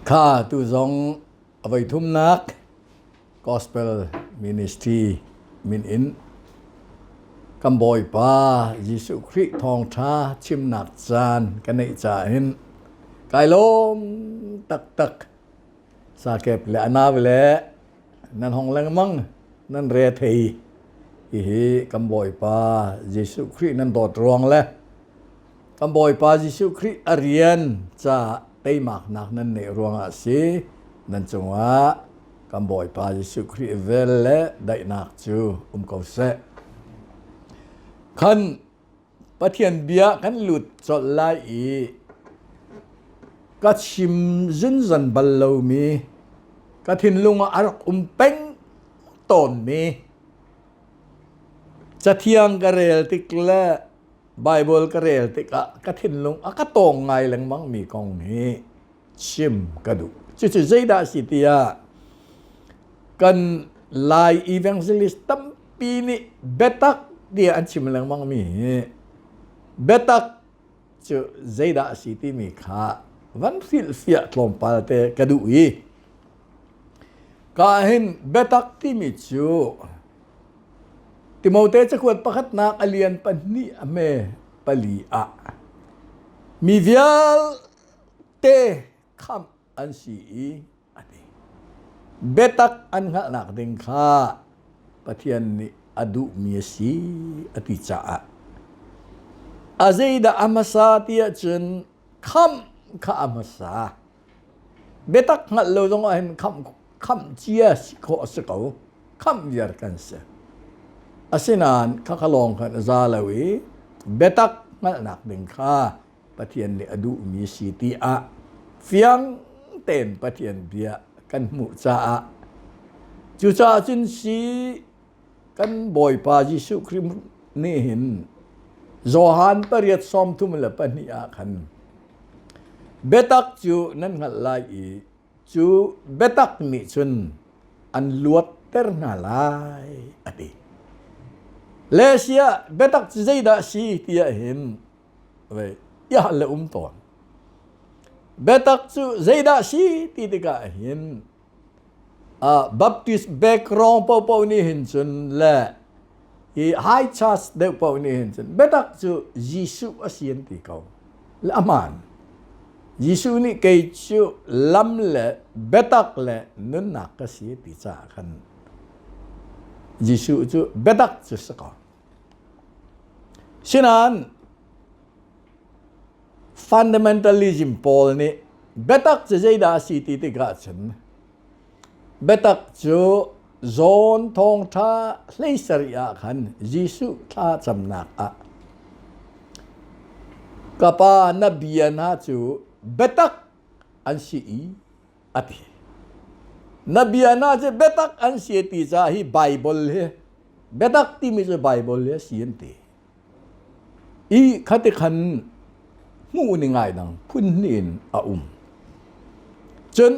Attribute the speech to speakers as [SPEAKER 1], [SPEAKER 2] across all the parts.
[SPEAKER 1] Kha tu zong a voithumnak Gospel Ministry min in kan Bawipa Jesuh Khrih thawngṭha chimnak caan ka neih caah hin kai lawm taktak. Sakep le a nau le nan hong lengmang nan re thei. Hihi kan Bawipa Jesuh Khrih nan dawt ruang le kan Bawipa Jesuh Khrih a rian ca teimaknak nan neih ruangah a si. Nan cungah kan Bawipa Jesuh Khrih vel le daihnak cu um ko seh. Khan Pathian bia kan lut colh lai i ka chim zunzan bal lomi ka thinlung ah a rak um peng tawnmi cathiang ka rel tik le Baibal ka rel tikah ka thinlung a ka tawng ngai lengmangmi kong hi chim ka duh. Cucu zeidah a si tiah kan Lai evangelist tampi nih biatak tiah an chim lengmangmi hi biatak cu zeidah a si timi kha van hrilhfiah tlawmpal te ka duh i ka hin biatak timi cu Timote cakuat pakhatnak a lian pahnih a hme pali ah mi vialte khamh an si i a ti. Biatak an hngalhnak ding kha Pathian nih a duhmi a si a ti caah a zeidah a hmasa ti ahcun khamh kha a hmasa. Biatak hngalh lo zong ah hin khamh khamh cia si khawh a si ko. Khamh viar kan si. Asinain khakha lawng khan a za lo i biatak hngalhnak ding kha Pathian nih a duhmi si ti ah fiang tein Pathian bia kan hmuh caah cucaah cun si kan Bawipa Jesuh Khrih nih hin Johan 8:32 ah khan biatak cu nan hngalh lai i cu biatak nih cun an luatter hna lai a ti. Le sia biatak cu zeidah si tiah hin Vei i hal le um tawn. Biatak cu zeidah si ti tikah hin Baptist background paohpaoh nih hin cun le hi high church deuh paoh nih hin cun biatak cu Jesuh a si an ti ko. Le a hmaan. Jesuh nih kei cu lam le biatak le nunnak ka si ti caah khan Jesuh cu biatak cu si ko. Sinain fundamentalism pawl nih biatak cu zeidah a si ti tikah cun biatak cu zawn thawngṭha 17 ah khan Jesuh thlacamnak ah ka pa na bia hna cu biatak an si i a ti. Na bia hna cu biatak an si ti caah hi Bible hi biatak timi cu Bible hi a si an ti. I khati khan hmuh ni ngai dang phun hnih in a um. Cun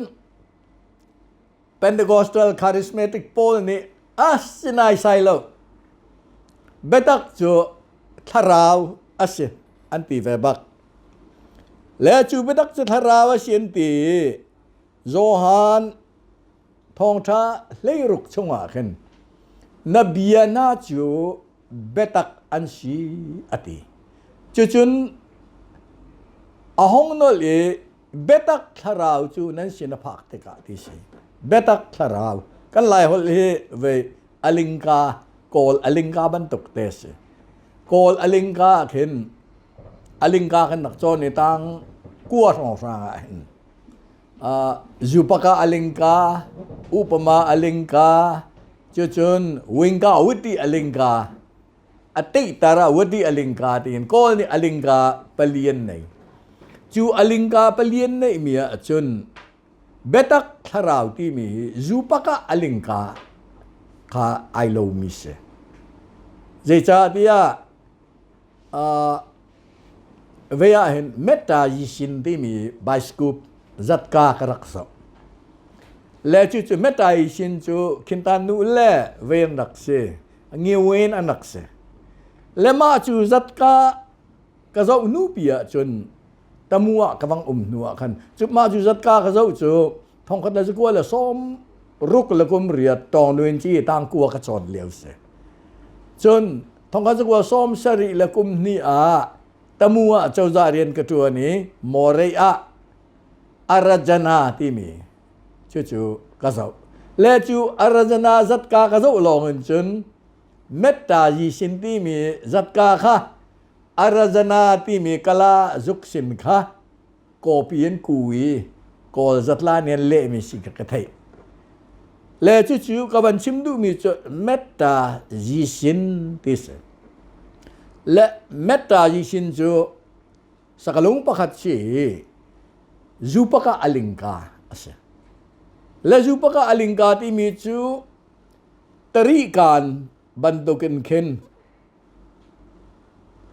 [SPEAKER 1] Pentecostal charismatic pawl nih a sinai sai lo. Biatak cu thlarau a si an ti ve bak. Le cu biatak cu thlarau a si an ti i Johan thawngṭha 16 chungah khin na bia hna cu biatak an si a ti. Cucun a hong nolh i biatak thlarau cu nan sin a phak tikah ti si. Biatak thlarau kan Lai holh hi vei alingka kawl alingka bantuk te si. Kawl alingka ah khin alingka kan rak cawn i tang kua hrawnghrang ah hin zupaka alingka upama alingka cucun wingka witi alingka a teitar ah wati alingka tiin kawl nih alingka palian nei cu alingka palian nei mi ah cun biatak thlarau timi hi zupaka alingka kha ai lomi si zeicahtiah Vei ah hin Metta Yisin timi bioscope zatka ka rak zoh. Le cucu Metta Yisin cu Khintan nu le vei an rak si. Ngiwen an rak si. Le mah cu zatka ka zoh hnu pi ahcun Tamu ah ka vang um hnu ah khan cu mah cu zatka ka zoh cu 1968 tawngnuin ci tangkua ka cawn lio si. Cun 1972 ah Tamu ah cozah rian ka ṭuan i Morei ah Arajana timi cucu ka zoh. Le cu Arajana zatka ka zoh lawng in cun Metta Yisin timi zatka kha Arajana timi kala zuksin kha kawpi in ku i Kawl zatla nih an lehmi si kha ka theih. Le cucu ka van chim duhmi cu Metta Yisin ti si. Le Metta Yisin cu sakalung pakhat si i Zupaka Alingka a si. Le Zupaka Alingka timi cu tarikan bantukin khin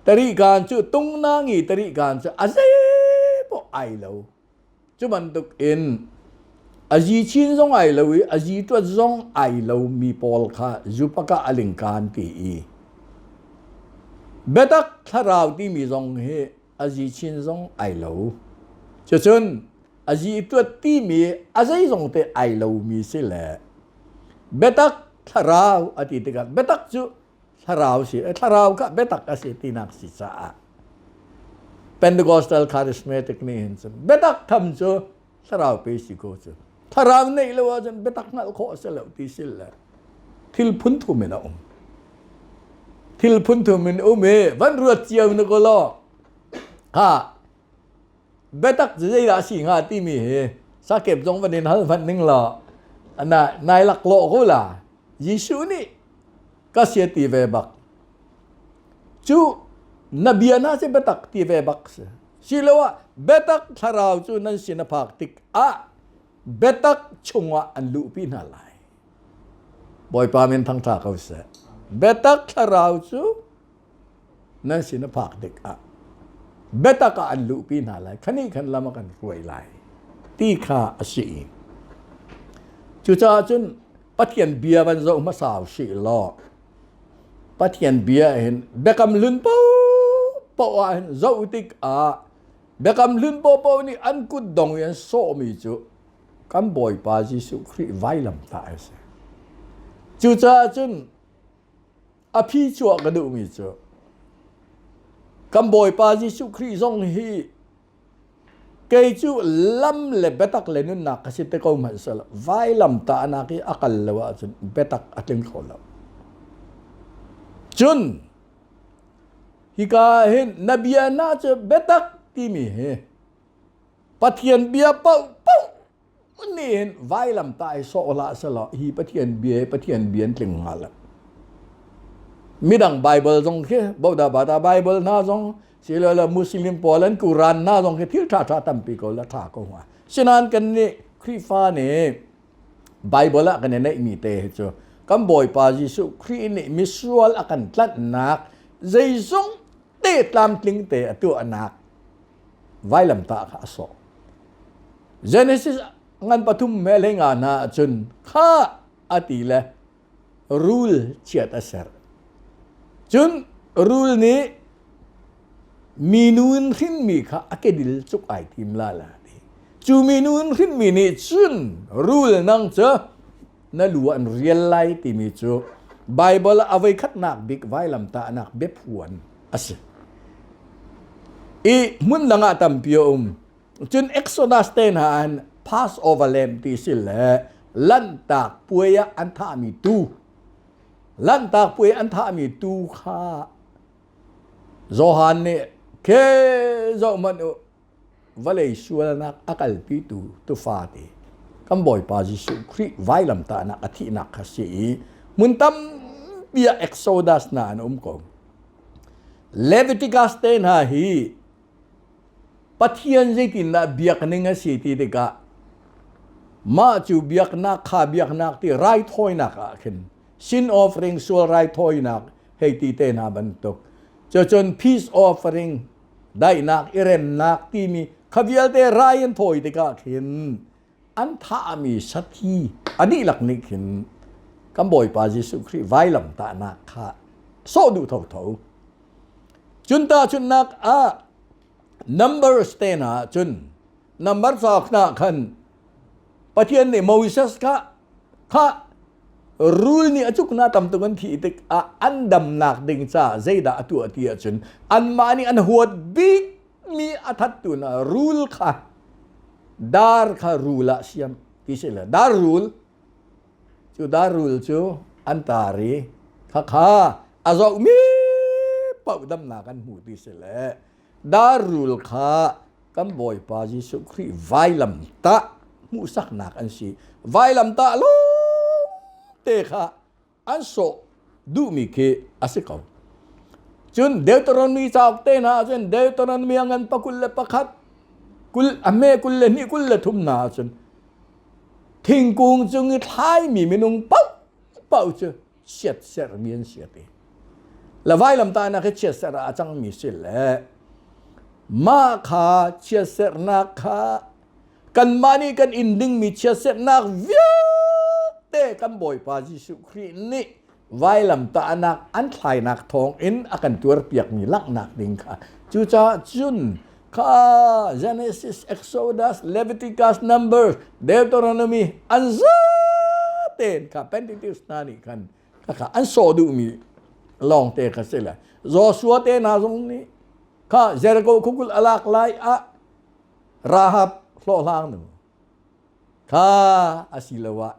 [SPEAKER 1] Tarikaan cu tungnangi tarikaan cu a zei poah ai lo. Cu bantuk in a zi chin zong ai lo i a zi tuat zong ai lo mi pawl kha zupaka a lingkaan ti i biatak thlarau timi zong hi a zi chin zong ai lo. Cucun a zi tuat timi a zeizong te ai lomi si le biatak thlarau a ti tikah biatak cu thlarau si thlarau kha biatak a si tinak si caah Pentecostal charismatic nih hin cun biatak tham cu thlarau pe si ko cu thlarau neih lo ahcun biatak hngalh khawh a si lo ti sil le thil phun thum in a um thil phun thum in um i van ruat cio na ko law ha biatak cu zeidah a si hnga timi hi sakep zong van in hal hmanh ning law na nai laklawh ko la Jesuh nih ka sia ti ve bak cu na bia na si biatak ti ve bak si siloah biatak thlarau cu nan sin a phak tik ah biatak chungah an luhpi hna lai Bawipa min thangtha ko seh biatak thlarau cu nan sin a phak tik ah biatak ah an luhpi hna lai khani khan lam a kan hruai lai ti kha a si cucaah cun Pathian bia van zoh hmasa usih law Pathian bia hin biakam hlun paohpaoh ah hin zoh tik ah biakam hlun paohpaoh nih an kut dong i an sawhmi cu kan Bawipa Jesuh Khrih vailamtah a si. Cucaah cun A phi chuah ka duhmi cu kan Bawipa Jesuh Khrih zong hi kei cu lam le biatak le nunnak ka si te ko hmanh seh vailam tahnak i a kal lo ahcun biatak a tling kho lo. Cun hika hin na bia na cu biatak timi hi Pathian bia paohpaoh nih hin vailamtah hi sawh hlah selaw hi Pathian bia hi Pathian bia an tling hnga lo. Midang Bible zong khi Boda Bata Bible hna zong silole Muslim pawl an Quran hna zong khi thil ṭha ṭha tampi ko la ṭha ko hnga. Sinain kan nih Khrihfa nih Bible ah kan i neihmi te hi cu kan Bawipa Jesuh Khrih nih misual a kan tlanhnak zeizong te tlamtling te a tuahnak vailamtah kha a sawh. Genesis ngan pathum me le nga hna ahcun kha a ti le rul chiat a ser. Cun rul nih minu in hrinmi kha a kedil cuk ai tim la la ti. Cu minu in hrinmi nih cun rul nang cu na lu an rial lai timi cu Bible ah a voikhatnak bik vailamtahnak biaphuan a si. I hmun dang ah tampi a um. Cun Exodus te hna an Passover lamb ti si le Lanhtak puai ah an thahmi tuu Lanhtak puai an thahmi tuu kha Johan nih ke zoh hmanh u vawlei sualnak a kalpitu tufa te kan Bawipa Jesuh Khrih vailamtahnak a thihnak kha si i hmun tampi ah Exodus hna an um ko. Leviticus te hna hi Pathian zeitindah biak ning a si ti tikah mah cu biaknak kha biaknak ti raithawinak ah khin sin offering sual raithawinak hei ti te hna bantuk cucun peace offering daihnak i remnak timi kha vialte rai an thawi tikah khin an thahmi sathi a dihlak nih khin kan Bawipa Jesuh Khrih vailamtahnak kha sawh duh thotho. Cun tahchunhnak ah Numbers te hna ah cun number cauk hna khan Pathian nih Moses kha kha rul nih a cuk na tam tuk an thih tik ah an damnak ding ca zeidah a tuah ti ahcun anmah nih an huat bik mi a thattu na rul kha dar kha rul ah siam ti si le dar rul cu dar rul cu an tar i khakha a zohmi paoh damnak an hmu ti si le dar rul kha kan Bawipa Jesuh Khrih vailam tah hmuhsaknak an si. Vailam tah lawng te kha an sawh duhmi khi a si ko. Cun Deuteronomy cauk te hna ahcun Deuteronomy a ngan pakul le pakhat kul a hme 22 23 hna ahcun thingkung cung i thlaimi minung paoh paoh cu chiatsermi an si a ti. Le vailamtahnak hi chiatserh ah a cangmi si le mah kha chiatserhnak kha kanmah nih kan in dingmi chiatserhnak vialte kan Bawipa Jesuh Khrih nih vailamtahnak an thlainak thawng in a kan tuarpiakmi langhnak ding kha cucaah cun kha Genesis, Exodus, Leviticus, Numbers, Deuteronomy an zatein kha Pentateuch hna nih khan kha an sawh duhmi lawngte kha si le Joshua te hna zong nih kha Jericho khuakul a lak lai ah Rahab hlawhhlang nu kha asiloah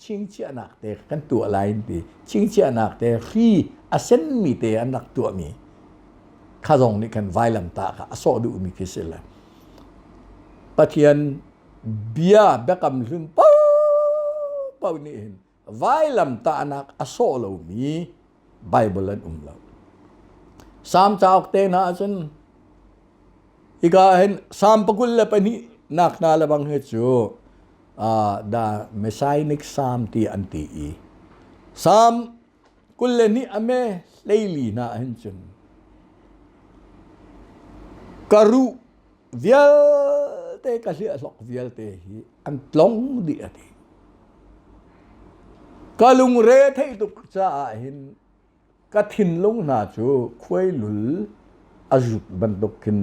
[SPEAKER 1] chingchiahnak te kan tuah lai an ti chingchiahnak te hri a senmi te an rak tuahmi kha zong nih khan vailamtah kha a sawh duhmi khi si le Pathian bia biakam hlun paohpaoh nih hin vailamtahnak a sawh lomi Bible an um lo. Salm cauk te hna ahcun hika hin Salm 22 nak hna le bang hi cu the Messianic Psalm ti an ti i Psalm 22 a me hleili hna hin cun ka ruh vialte ka hliahhlok vialte hi an tlong dih a ti. Ka lungre theih tuk caah hin ka thinlung hna cu khuailul a zut bantuk khin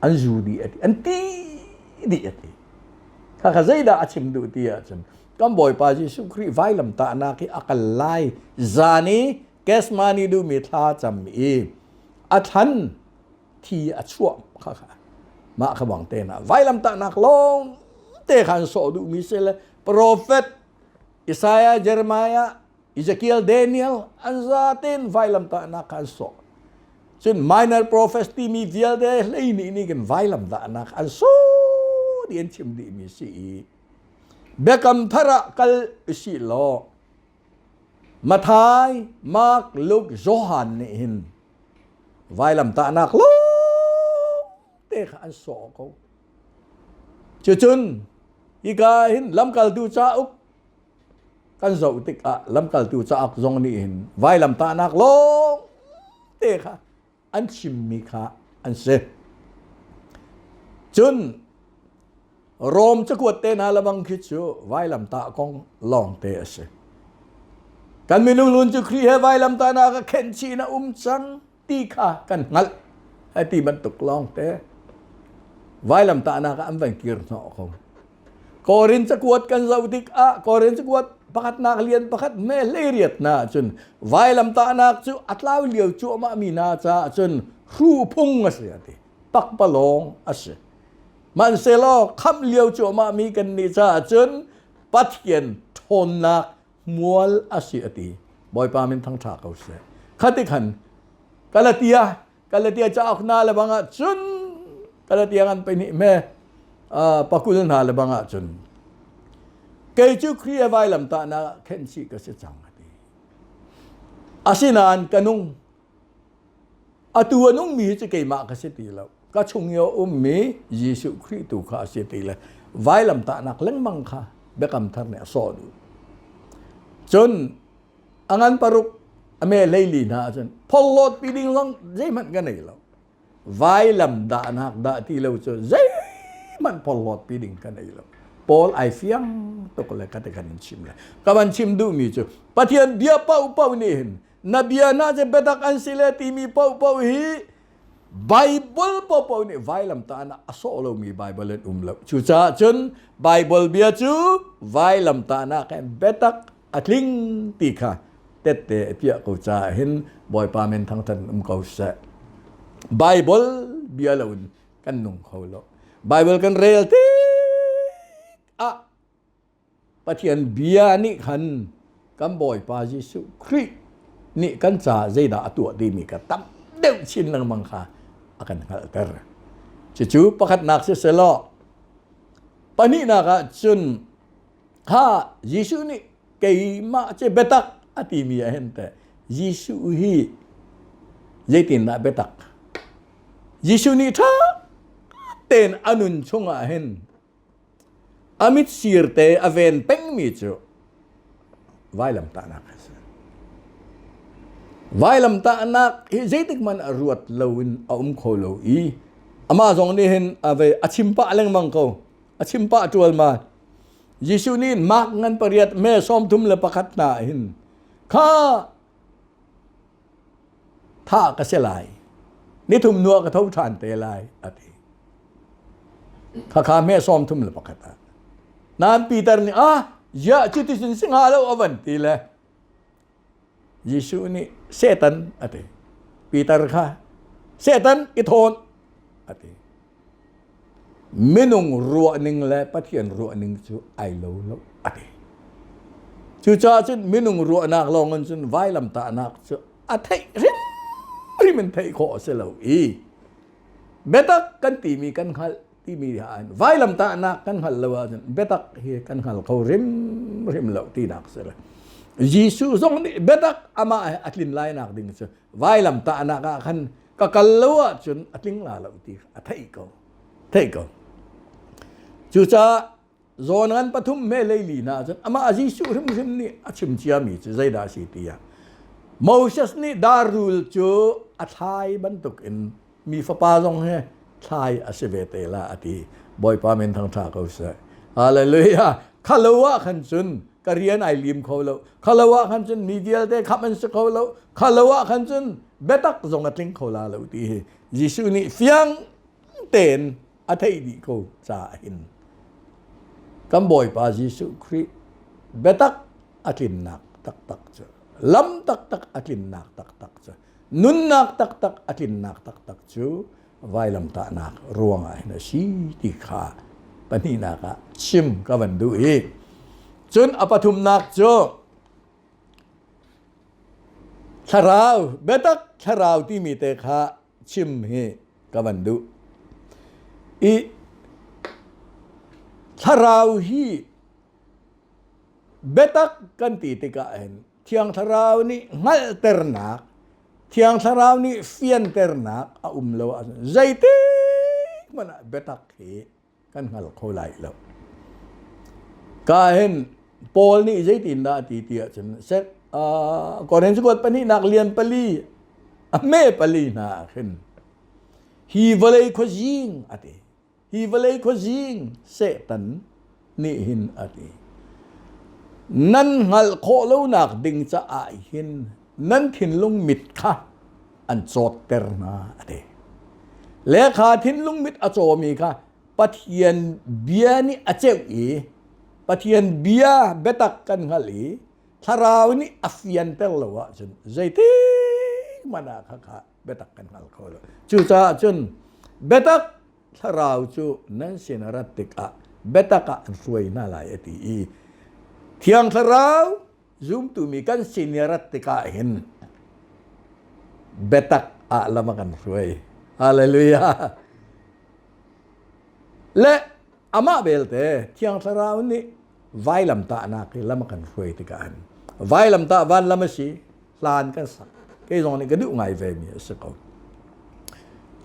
[SPEAKER 1] an zu dih a ti an ti dih a ti khakha zeidah a chim duh ti ahcun kan Bawipa Jesuh Khrih vailamtahnak hi a kal lai zan i Gethsemane duhmi thla cam i a thlan thi a chuah kha kha mah kha bang te na vailamtahnak lawng te kha an sawh duhmi si le prophet Isaiah Jeremiah Ezekiel Daniel an zaten vailamtahnak kha an sawh cun minor prophets timi vialte hlei nih nih kan vailamtahnak an sawh dih an chim dihmi si i biakam thar ah kal si law Mathai Mark Luke Johan nih hin vailamtahnak lawng te kha an sawh ko cucun hika hin lamkaltu cauk kan zoh tikah lamkaltu cauk zong nih hin vailamtahnak lawng te kha an chimmi kha an si. Cun Rom cakuat te hna lebang khi cu vailamtah kong lawngte a si. Kan minung lun cu Khrih he vailamtahnak a khenh chih in a um cang ti kha kan hngalh. Hei ti bantuk lawngte vailamtahnak ah an van kir hnawh ko. Korin cakuat kan zoh tikah Korin cakuat pakhatnak lian pakhat me hleiriat hna cun vailamtahnak cu a tlau lio cuahmah mi hna caah cun hru phung a si a ti pakpalawng a si hmanhsehlaw khamh lio cuahmah mi kan nih caah cun Pathian ṭhawnnak mual a si a ti Bawipa min thangṭha ko seh khati khan Galatia Galatia cauk hna le bang ah cun Galatia ngan pahnih me pakul hna le bang ah cun kei cu Khrih vailamtahnak ah khenhchih ka si cang a ti. Asinain ka nung atu a nungmi hi cu keimah ka si ti lo. Ka chung i a ummi Jesuh Khrih tu kha a si ti le vailamtahnak lengmang kha biakam thar nih a sawh duh. Cun a ngan paruk a me hleili hna ahcun phorhlawt pi ding zong zeihmanh ka nei lo vailam dahnak dah ti lo cu zeihmanh phorhlawt pi ding ka nei lo Paul ai fiang tuk le ka te kan in chim le ka van chim duhmi cu Pathian bia paohpaoh nih hin na bia na cu biatak an si le timi paohpaoh hi. Bible popo nih vailamtahnak a sawh lomi Bible an um lo. Cucaah cun Bible bia cu vailamtahnak in biatak a tling ti kha tette a piah ko caah hin Bawipa min thangṭhat um ko seh. Bible bia loin kan nung kho lo. Bible kan rel tik ah Pathian bia nih khan kan Bawipa Jesuh Khrih nih kan caah zeidah a tuah timi kha tam deuh chin lengmang kha a kan hngalhter. Cucu pakhatnak siselaw pahnihnak ah cun kha Jesuh nih keimah cu biatak a timi ah hin teh Jesuh hi zeitindah biatak? Jesuh nih ṭha tein a nun chungah hin A mitsir te a ven pengmi cu vailamtahnak a si. Vailamtahnak hi zeitik hmanh a ruat loin a um kho lo i amah zong nih hin a ve a chim pah lengmang ko. A chim pah ṭualmal. Jesuh nih Mark ngan pariat me 31 hna hin kha thah ka si lai nithum hnu ah ka tho ṭhan te lai a ti khakha hme 31 ah nain Peter nih ah ziah cuticun si hnga lo a van ti le Jesuh nih Satan a ti Peter kha Satan i thawn a ti Minung ruahning le Pathian ruahning cu ai lo lo a ti. Cucaah cun minung ruahnak lawng in cun vailamtahnak cu a theih hrimhrim in theih khawh a si lo i biatak kan timi kan hngalh timi ah vailamtahnak kan hngalh lo ahcun biatak hi kan hngal kho hrimhrim lo tinak si le Jesuh zong nih biatak amah he a tlin lai nak ding cu vailamtahnak ah khan ka kal lo ahcun a tling la lo ti a theih ko theih ko cucaah zawn ngan pathum me leili hna ahcun amah Jesuh hrimhrim nih a chim ciami cu zeidah a si tiah Moses nih darrul cu a thlai bantuk in mi fapa zong he thlai a si ve te la a ti Bawipa min thangṭha ko seh Hallelujah khalo ah khan cun ka rian ai lim kho lo khalo ah khan cun mi vialte khamh an si kho lo khalo ah khan cun biatak zong a tling kho la lo ti hi Jesuh nih fiang tein a theih dih ko caah hin kan Bawipa Jesuh Khrih biatak a tlinnak taktak cu lam taktak a tlinnak taktak cu nunnak taktak a tlinnak taktak cu vailamtahnak ruangah hin a si ti kha pahnihnak ah chim ka van duh i cun a pathumnak cu Thlarau, biatak thlarau timi te kha chim hi ka van duh. I thlarau hi biatak kan ti tikah hin Thiang Thlarau nih hngalhternak, Thiang Thlarau nih fianternak a um lo ahcun zeitik hmanh ah biatak hi kan hngal kho lai lo. Ka hin Paul nih zeitindah a ti ti ahcun sek Korinth kuat pahnihnak lian pali a me pali hna ah khin hi vawlei khuazing a ti hi vawlei khuazing Satan nih hin a ti nan hngalh khawh lonak ding caah hin nan thinlung mit kha an cawtter hna a ti. Le kha thinlung mit a cawmi kha Pathian bia nih a ceuh i Pathian bia biatak kan hngalh i thlarau nih a fianter lo ahcun zeitik hmanh ah kha kha biatak kan hngal kho lo. Cucaah cun biatak thlarau cu nan sin a rat tikah biatak ah an hruai hna lai a ti i Thiang Thlarau zumtu mi kan sin i a rat tikah hin biatak ah lam a kan hruai. Hallelujah. Le amah belte Thiang Thlarau nih vailamtahnak hi lam a kan hruai tikah hin vailamtah van lam a si hlan kan sak kei zong nih ka duh ngai ve mi a si ko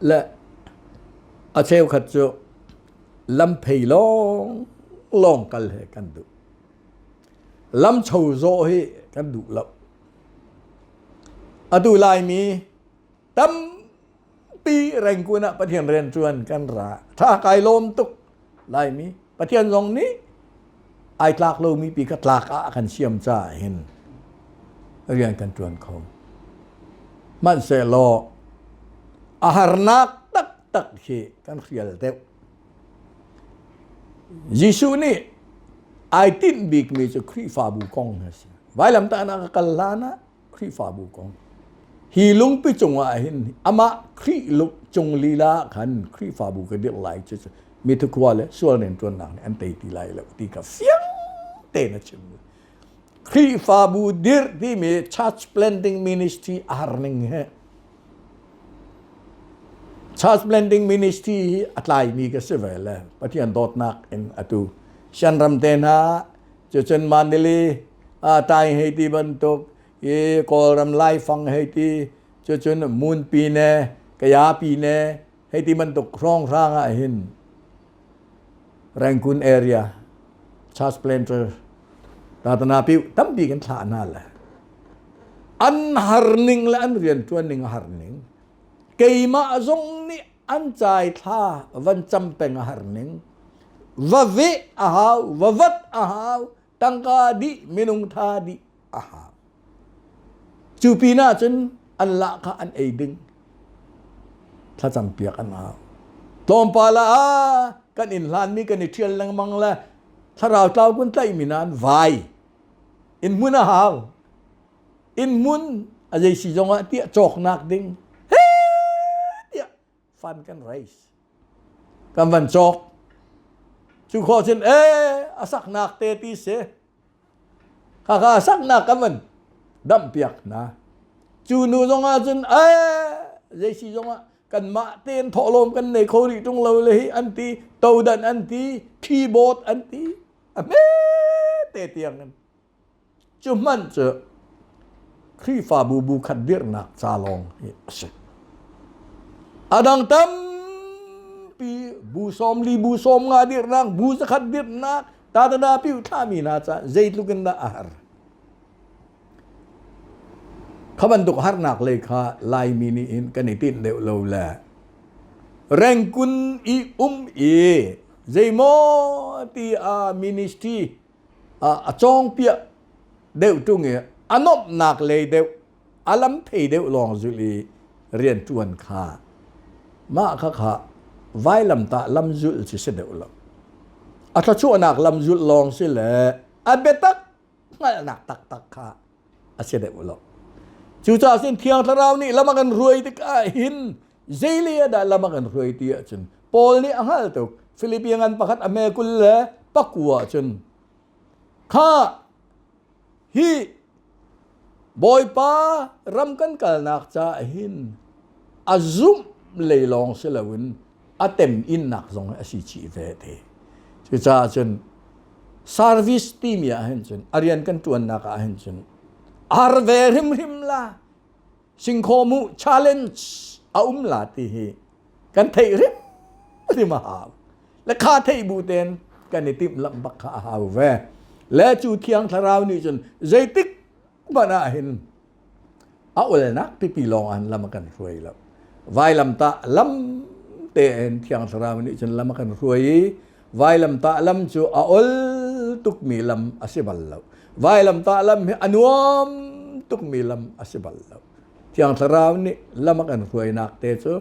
[SPEAKER 1] le a cheukhat cu lamphei lawng lawng kal he kan duh Lamcho zawh hi kan duh lo. Atu Laimi tampi Rangoon ah Pathian rian ṭuan kan ra. Tha kai lawm tuk Laimi. Pathian zong nih ai tlak lomi pi kha tlak ah a kan siam caah hin rian kan ṭuan kho. Hmanhsehlaw. A harnak taktak hi kan hrial deuh. Jesuh nih ai tinh bikmi cu Khrihfabu kong a si. Vailamtahnak a kal hlan ah Khrihfabu kong. Hi lungpi cungah hin amah Khrih cung lila khan Khrihfabu ka dirh lai cu mithukhua le sual rianṭuannak nih an tei ti lai lo ti kha fiang tein a chim. Khrihfabu dirh timi church planting ministry a har ning he church planting ministry hi a tlaimi ka si ve le Pathian dawtnak in atu Shanram te hna cucun Mandalay tai hei ti bantuk i Kawlram Laifang hei ti cucun Munpi ne Kayapi ne hei ti bantuk hrawnghrang ah hin Rangoon area church planter tatana pi tampi kan thlah hna le an har ning le an rian ṭuan ning a har ning keimah zong nih an cai thla van cam peng a har ning va veh a hau va vat a hau tangka dih minung tha dih a hau cu pinah cun an lah kha an ei ding thlacam piak an hau tlawmpal ah kan inn hlanmi kan i ṭhial lengmang le thlarau tlau kun tlaihmi nain vai inn hmun a hau inn hmun a zei si zongah tiah cawknak ding he tiah fund kan raise kan van cawk cu khawh cun e a saknak te ti si khakha saknak kan van damh piak hna cu nu zongah cun e zei si zongah kanmah tein thawhlawm kan nei kho rih ṭung lo le hi an ti todan an ti keyboard an ti a hme te tiang in Cu hmanh cu Khrihfabu bu khat dirhnak ca lawng hi a si. A dang tampi bu 40 bu 50 dirhnak, bu 100 dirhnak, tatana piu thlami hna ca zeitluk in dah a har. Kha bantuk harnak lei kha Laimi nih hin kan i tinh deuh lo le Rengkun i um i zeimaw ti a ministry a cawngpiah deuh ṭung i a nuamhnak lei deuh a lam thei deuh lawng zulh i rianṭuan kha mah kha kha vailamtah lam zulh cu si deuh lo a thluachuahnak lam zulh lawng si le a biatak hngalhnak taktak kha a si deuh lo cucaah cun thiang thlarau nih lam a kan hruai tikah hin zei ah dah lam a kan hruai ti ahcun Paul nih a hngalh tuk Filipi ngan pakhat a hme 29 cun kha hi Bawipa ram kan kalnak caah hin a zumh lei lawng si loin a tem innak zong a si chih ve te cucaah cun service timi ah hin cun a rian kan ṭuannak ah hin cun ar ve hrimhrim la singkhaw mu challenge a um la ti hi kan theih hrimhrim a hau le kha theih bu ten kan i timh lamh bak kha a hau ve le cu thiang thlarau nih cun zeitik hmanh ah hin a ulnak pipi lawng an lam a kan hruai lo vailamtah lam tein thiang thlarau nih cun lam a kan hruai i vailamtah lam cu a ol tukmi lam a si bal lo vailamtah lam hi a nuam tukmi lam a si bal lo thiang thlarau nih lam a kan hruainak te cu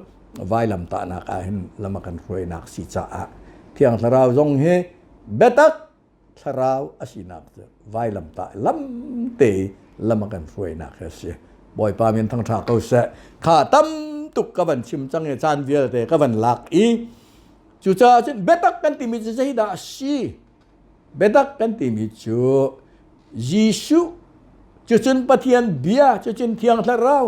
[SPEAKER 1] vailamtahnak ah hin lam a kan hruainak si caah thiang thlarau zong hi biatak thlarau a sinak cu vailamtah lam te lam a kan hruainak hi a si bawipa min thangṭha ko seh kha tam tuk ka van chim cang i caan vialte ka van lak i cucaah cun biatak kan timi cu zeidah a si biatak kan timi cu Jesuh cucun Pathian bia cucun Thiang Thlarau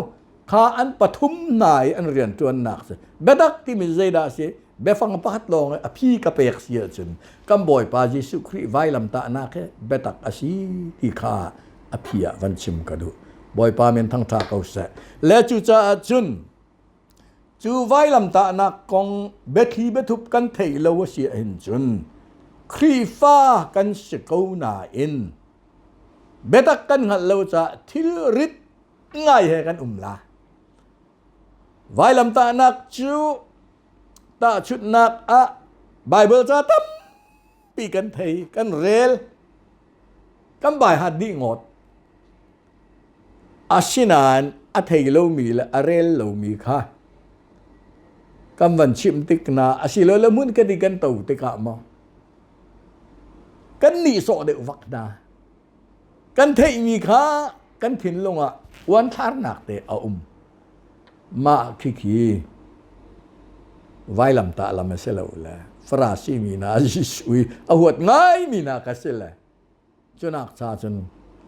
[SPEAKER 1] kha an pathum hna i an rianṭuannak cu biatak timi zeidah a si biafang pakhat lawng i a phi ka pek si ahcun kan Bawipa Jesuh Khrih vailamtahnak hi biatak a si ti kha a phi ah van chim ka duh Bawipa min thangṭha ko seh le cucaah cun cu vailamtahnak kong biathli biathup kan theih lo a si ahhin cun Khrihfa kan si ko nain biatak kan hngalh lo caah thilrit ngai he kan um la. Vailamtahnak cu tahchunhnak ah Baibal ca tampi kan thei, kan rel, kan baihat dih ngawt. Asinain a thei lomi le a rel lomi kha Kan van chim tik na asilole hmun kan i kan to tikah maw kan nihsawh deuh vak hna. Kan theihmi kha kan thinlung ah uanthlarnak te a um. Mah khikhi vailamtah lam a si lo le Farasi mi hna Jesuh i a huat ngaimi hna ka si le cunak cha cun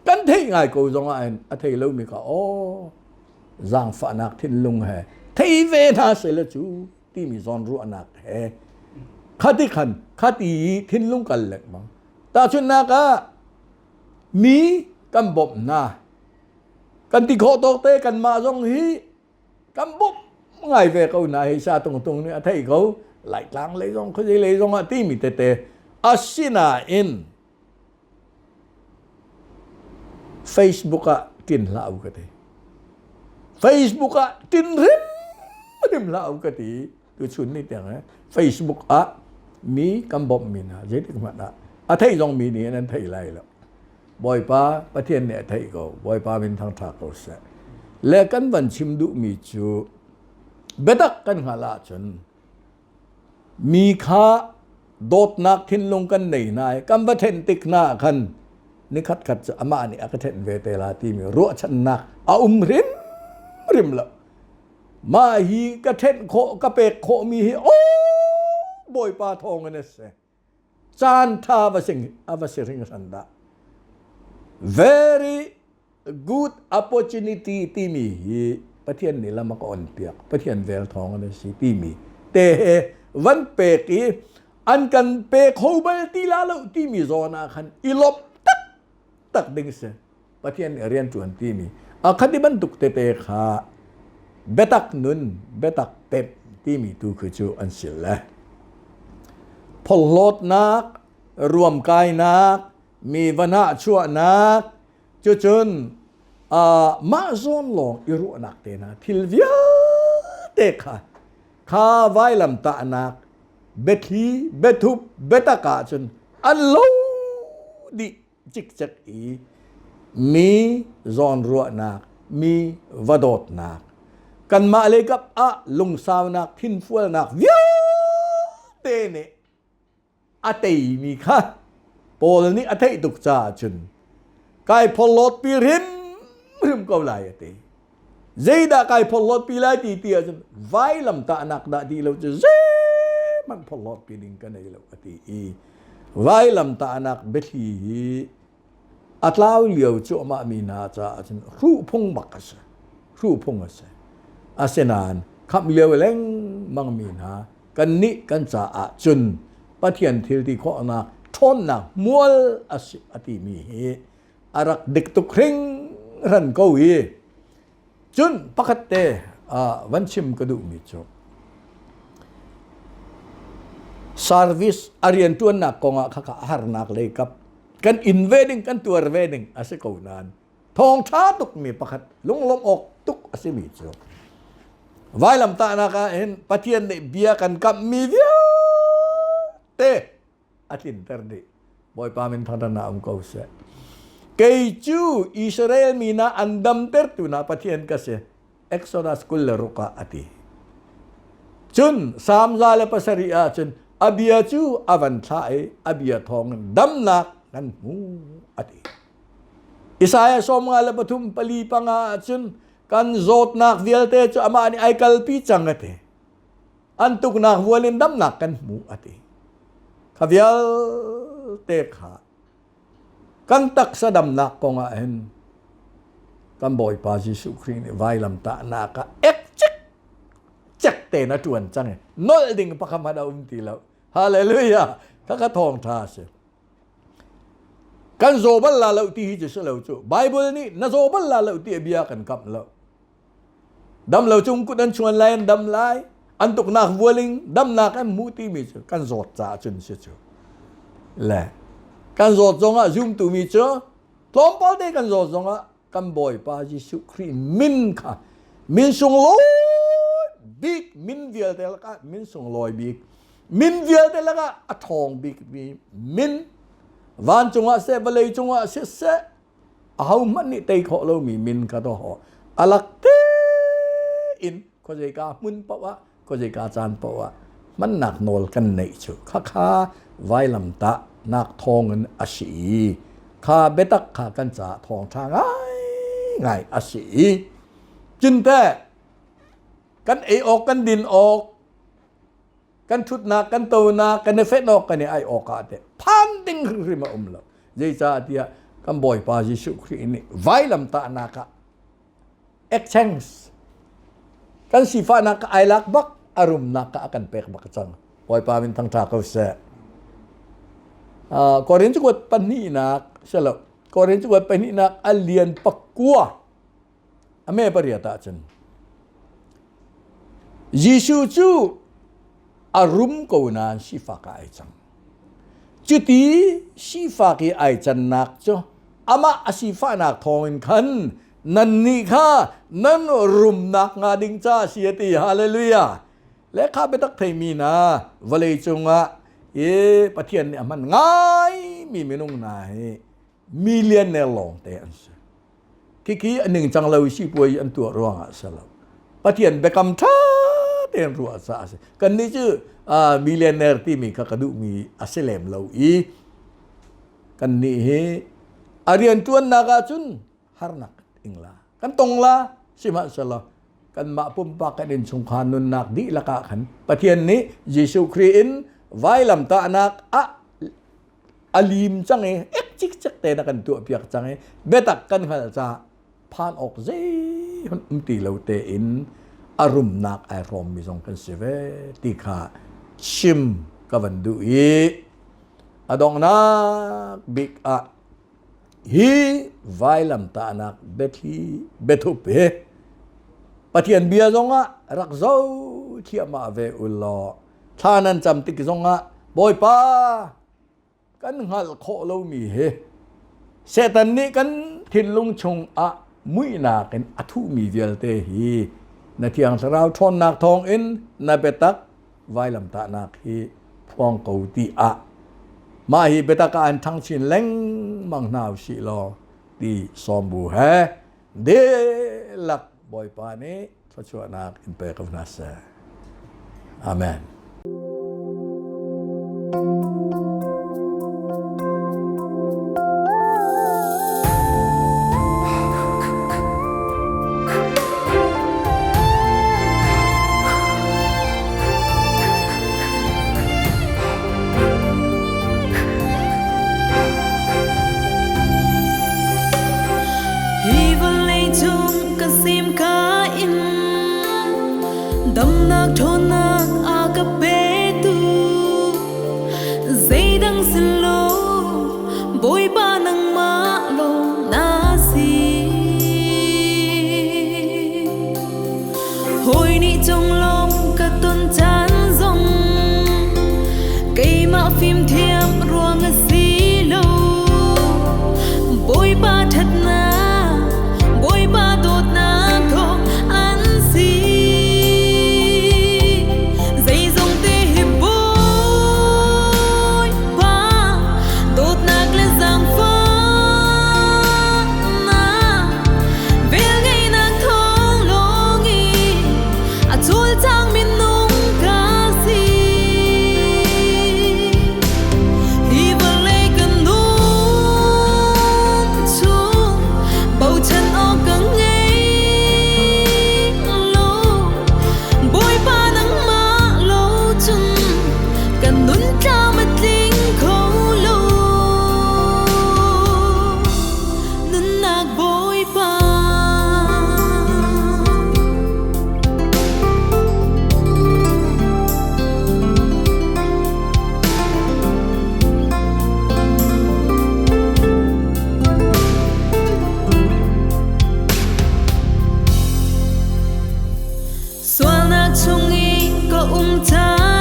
[SPEAKER 1] kan theih ngai ko zong ah hin a thei lomi kha aw zaangfahnak thinlung he thei ve hna seh cu timi zawnruahnak he khati khan khati thinlung kal lengmang tahchunhnak ah mi kan bawmh hna kan ti khawh tawk te kanmah zong hi kan bawmh ngai ve ko na hi sa tung tung nih a thei ko laitlang lei zong khuazei lei zong ah timi tete asinain Facebook ah tin hlah u ka ti Facebook ah tin rim rim hlah u ka ti tu chun ni tiang eh Facebook ah mi kan bawmh mi hna zeitik hmanh ah a thei zong mi nih an thei lai lo Bawipa Pathian nih a theih ko. Bawipa min thangṭha ko seh. Le kan van chim duhmi cu biatak kan hngalh ahcun mi kha dawtnak thinlung kan nei hna i kan va ṭhen tik hna ah khan nikhat khat cu amah nih a ka ṭhenh ve te la timi ruahchannak a um hrimhrim lo. Mah hi ka ṭhenh khawh ka pek khawhmi hi aw Bawipa thawng in a si. Caan ṭha va si a va si hringhran dah. Very good opportunity timi hi Pathian nih lam a ka on piak. Pathian vel thawng an si timi te he van pek i an kan pe kho bal ti la lo timi zawn ah khan i lawmh tak tak ding si. Pathian nih rian ṭuan timi a khati bantuk tete kha biatak nun biatak pemh timi tu khi cu an si le phorhlawtnak ruamkainak mi va nahchuahnak cucun mah zawn lawng i ruahnak te hna thil vialte kha kha vailamtahnak biathli biathup biatak ahcun an lo dih cikcek i mi zawnruahnak, mi va dawtnak, kanmah lei kap ah lungsaunak, thinfualnak vialte nih a teimi kha Paul nih a theih tuk caah cun kai phorhlawt pi hrimhrim ko lai a ti. Zeidah kai phorhlawt pi lai ti ti ahcun vailamtahnak dah ti lo cu zeihmanh phorhlawt pi ding ka nei lo a ti i vailamtahnak biathli hi a tlau lio cuahmah mi hna caah cun hruhphung bak a si. Hruhphung a si. Asinain khamh lio lengmang mi hna kannih kan caah cun Pathian thil ti khawhnak ṭhawnnak mual a si a timi hi a rak dik tuk hringhran ko i cun pakhat te van chim ka duhmi cu service a rianṭuannak kongah khakha harnak lei kap kan in ve ding kan tuar ve ding a si ko nain thawngṭha tukmi pakhat lunglawmh awk tuk a simi cu vailamtahnak ah hin Pathian nih bia kan kamhmi vialte a tlinter dih. Bawipa min thangṭhat um ko seh. Kei cu Israel mi hna an damtertu hna Pathian ka si. Exodus 26 ah a ti. Cun Salm 107 ah cun a bia cu a van thlah i a bia thawngin damnak kan hmu a ti. Isaiah 53 pali panga ah cun kan zawtnak vialte cu amah nih ai kalpi cang a ti. An tuknak vual in damnak kan hmu a ti. Kha vialte kha kan taksa damnak kong ah hin kan Bawipa Jesuh Khrih nih vailamtahnak ah ek cik cek tein a ṭuan cang i nolh ding pakhat hmanh a um ti lo. Hallelujah! Khakha thawngṭha a si. Kan zaw bal la lo ti hi cu si lo cu. Bible nih na zaw bal la lo ti a bia kan kamh lo. Dam lo cung kut an chuan lai an dam lai. An tuknak vualing damnak an hmuh timi cu kan zawt caah cun si cu. Le kan zawt zongah zumtu mi cu tlawmpal te kan zawt zongah kan Bawipa Jesuh Khrih min kha min sunglawi bik min vialte lakah min sunglawi bik min vialte lakah a ṭhawng bik mi min vancung ah seh vawlei cungah siseh ahohmanh nih tei khawh lomi min kha dawh alak tein khuazeika hmun paoh ah. Ko zeika caan paoh ah hmannak nawl kan neih cu khakha vailamtah nak thawngin a si i kha biatak kha kan caah thawngṭha ngaingai a si i cinte kan ei awk kan din awk kan ṭhutnak kan tonak kan i fenh awk kan i ai awk ah teh phan ding hrimhrim a um lo. Zeicahtiah kan Bawipa Jesuh Khrih nih vailamtahnak ah exchange kan sifahnak ka ai lak bak, a rumnak ka a kan pek bak cang. Bawipa min thangṭha ko seh. Korin cakuat pahnihnak selo Korin cakuat pahnihnak a lian pakua a me pariat ahcun Jesuh cu a rum ko nain sifak ah ai cang. Cuti sifak i ai cannak cu amah a sifahnak thawngin khan nannih kha nan rumnak hnga ding ca a si a ti. Hallelujah. Le kha biatak theimi hna, vawlei cungah i Pathian nih a hman ngaimi minung hna hi millionaire lawngte an si. Khikhi a ningcang lo i sipuai an tuah ruangah a si lo. Pathian biakam ṭha tein ruah caah a si. Kannih cu millionaire timi kha ka duhmi a si lem lo i kannih hi a rianṭuannak ahcun harnak ing la. Kan tong la, sihmanhsehlaw kanmah pumpak kan innchungkhar nunnak dihlak ah khan Pathian nih Jesuh Khrih in vailamtahnak ah a lim cang i ek cikcek te na kan tuahpiak cang i biatak kan hngalh caah phan awk zeihmanh um ti lo tein a rumnak ai hrawmmi zong kan si ve ti kha chim ka van duh i a donghnak bik ah hi vailamtahnak biathli biathup hi Pathian bia zongah rak zo thiahmah ve u law thla nan cam tik zongah Bawipa kan hngalh khawh lomi hi Satan nih kan thinlung chungah muihnak in a thuhmi vialte hi na Thiang Thlarau ṭhawnnak thawngin na biatak vailamtahnak hi phuang ko ti ah mah hi biatak ah an ṭhang chin lengmang hna usih law ti sawm bu he dihlak Bawipa nih thluachuahnak in pe ko hna seh. Amen.
[SPEAKER 2] Hi vawlei cung ka sim ka in damnak ṭhawnnak a ka petu zeidang si lo Bawipa nangmah lawng na si. Hawi nih conglawmh ka ton caan zong keimah fimthiam ruang a si lo. Bawipa ṭhatnak, Bawipa dawtnak thawng an si. Zeizongte hi Bawipa dawtnak le zaangfahnak velngeihnak thawng lawng i a cawlcang minung ka si. Hi vawlei kan nun chung bochan awk ka ngei lo. Bawipa nangmah lo cun kan nun tlam a tling kho lo. Nunnak Bawipa. Sualnak chung i ka um caan.